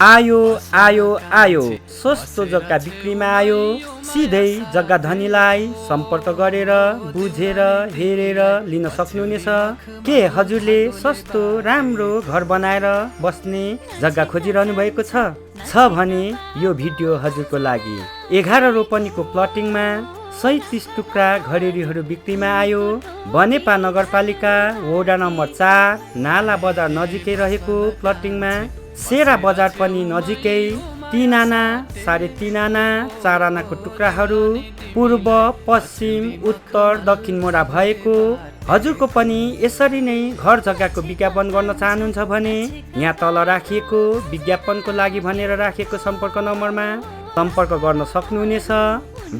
आयो आयो आयो सस्तो जग्गा बिक्रीमा आयो। सिधै जग्गा धनीलाई सम्पर्क गरेर बुझेर हेरेर लिन सक्नुहुनेछ। के हजुरले सस्तो राम्रो घर बनाएर बस्ने जग्गा खोजिरहनु भएको छ भने यो भिडियो हजुरको लागि। 11 रोपनीको प्लटिङमा 37 टुक्रा घरेरीहरू बिक्रीमा आयो। बनेपा नगरपालिका वडा नम्बर 4 नाला बजार नजिकै रहेको प्लटिङमा सेरा बजार पनि नजिकै 3 आना 3.5 आना 4 आनाको टुक्राहरू पूर्व पश्चिम उत्तर दक्षिण मोडा भएको। हजुरको पनि यसरी नै घर जग्गाको विज्ञापन गर्न चाहनुहुन्छ भने यहाँ तल राखिएको विज्ञापनको लागि भनेर राखिएको सम्पर्क नम्बरमा सम्पर्क गर्न सक्नुहुनेछ।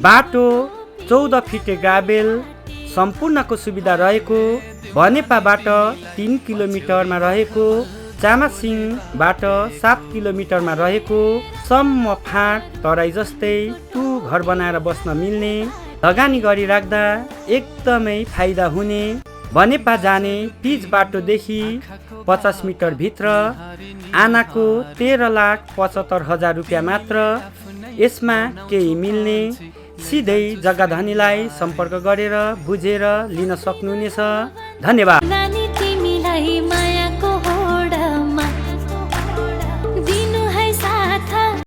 बाटो 14 फिटे ग्राभेल सम्पूर्णको सुविधा रहेको। बनेपाबाट 3 किलोमिटरमा रहेको। चामासिङबाट 7 किलोमिटरमा रहेको। सम्म फाँट तराई जस्तै तु घर बनाएर बस्न मिल्ने। लगानी गरी राख्दा एकदमै फाइदा हुने। बनेपा जाने पिच बाटोदेखि 50 मिटर भित्र। आनाको 13,75,000 रुपियाँ मात्र। यसमा केही मिल्ने। सिधै जग्गा धनीलाई सम्पर्क गरेर बुझेर लिन सक्नुहुनेछ। धन्यवाद।